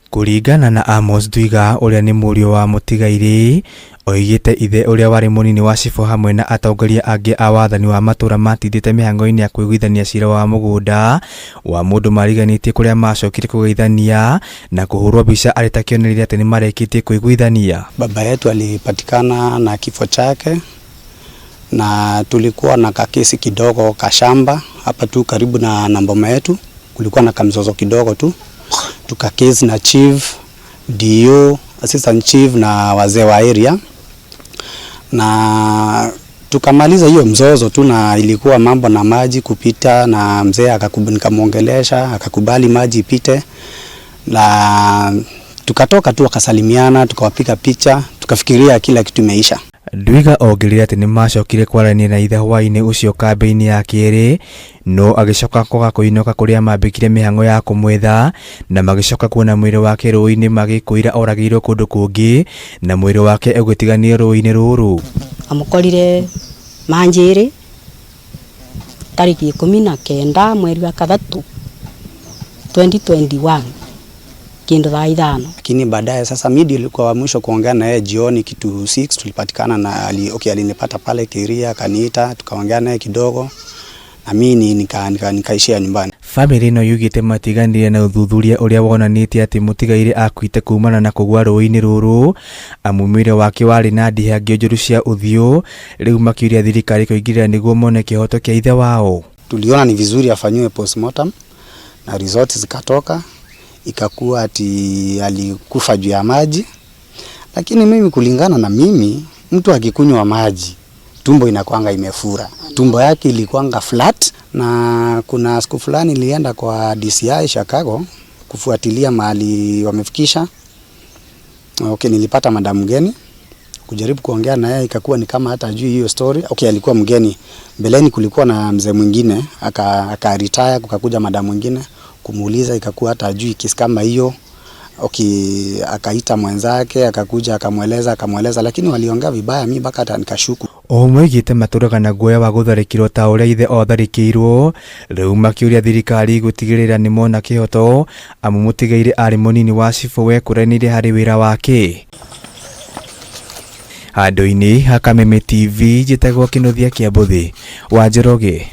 Kũringana na Amos Ndwiga ũrĩa nĩ mũriũ wa mũtigairĩ, oigĩte ithe ũrĩa warĩ mũnini wa cibũ hamwe na atongoria angĩ a wathani wa matũra matindĩte mĩhang'o-inĩ ya kũiguithania cira wa mũgũnda wa mũndũ mariganĩtie kũrĩa macokire kũgeithania na kũhũrwo mbica arĩ ta kĩonereria atĩ nĩmarĩkĩtie kũiguithania. Baba yetu alipatikana na kifo chake na tulikuwa na kakesi kidogo kashamba hapa tu karibu na boma yetu, kulikuwa na kamzozo kidogo tu, tukakesi na chief, DO, assistant chief na wazee wa area, na tukamaliza hiyo mzozo tu, na ilikuwa mambo na maji kupita, na mzee nikamuongelesha akakubali maji ipite, na tukatoka tu wakasalimiana, tukawapiga picha, tukafikiria kila kitu imeisha. Ndwiga ongereire atĩ nĩmacokire kwaranĩria na ithe hwaĩ-inĩ ũcio kambĩ-inĩ ya kerĩ no agĩcoka kwaga kũinũka kũrĩa mambĩkire mĩhang'o ya kũmwetha na magĩcoka kuona mwĩrĩ wake rũĩ-inĩ magĩkwĩra oragĩirwo kũndũ kũngĩ na mwĩrĩ wake ũgĩtiganio rũĩ-inĩ rũrũ. Amukorire manjiri tariki 19 mweri wa 3 2021 kindu thaa 5. Lakini baadaye sasa mimi nilikuwa wa mwisho kuongea na yeye jioni kitu 6 tulipatikana na okay, alinipata pale Kiria akaniita tukaongea naye kidogo na mimi nikaishia nyumbani. Famĩlĩ ĩno yugĩte matiganire na ũthuthuria ũrĩa wonanĩtie atĩ mũtigairĩ akuĩte kumana na kũgwa rũĩ-inĩ rũrũ amu mwĩrĩ wake warĩ na ndihangio njũru cia ũthiũ. Rĩu makĩũria thirikari kũingĩrĩra nĩguo mone kĩhoto kĩa ithe wao. Tuliona ni vizuri afanyiwe postmortem na results zikatoka, ikakuwa ati alikufa juu ya maji. Lakini mimi kulingana na mimi, mtu akikunywa maji tumbo inakuanga imefura, tumbo yake ilikuanga flat. Na kuna siku fulani nilienda kwa DCI Chicago kufuatilia mahali wamefikisha. Okay, nilipata madam mgeni kujaribu kuongea na yeye, ikakuwa ni kama hata hajui hiyo story. Okay, alikuwa mgeni. Mbeleni kulikuwa na mzee mwingine aka retire, kukakuja madam mwingine kumuuliza, ikakuwa hata hajui kesi kama hiyo. Okay, akaita mwenzake akakuja akamweleza, lakini waliongea vibaya, mimi mpaka hata nikashuku. O moigĩte matũraga na guoya wa gũtharĩkĩrwo ta ũrĩa ithe otharĩkĩirwo. Rĩu makĩũria thirikari gũtigĩrĩra nĩmona kĩhoto amu mũtigairĩ arĩ mũnini wa cibũ wekũranĩire harĩ wĩra wake. Handũ-inĩ ha Kameme TV njĩtagwo Kĩnuthia Kĩambuthi wa Njoroge.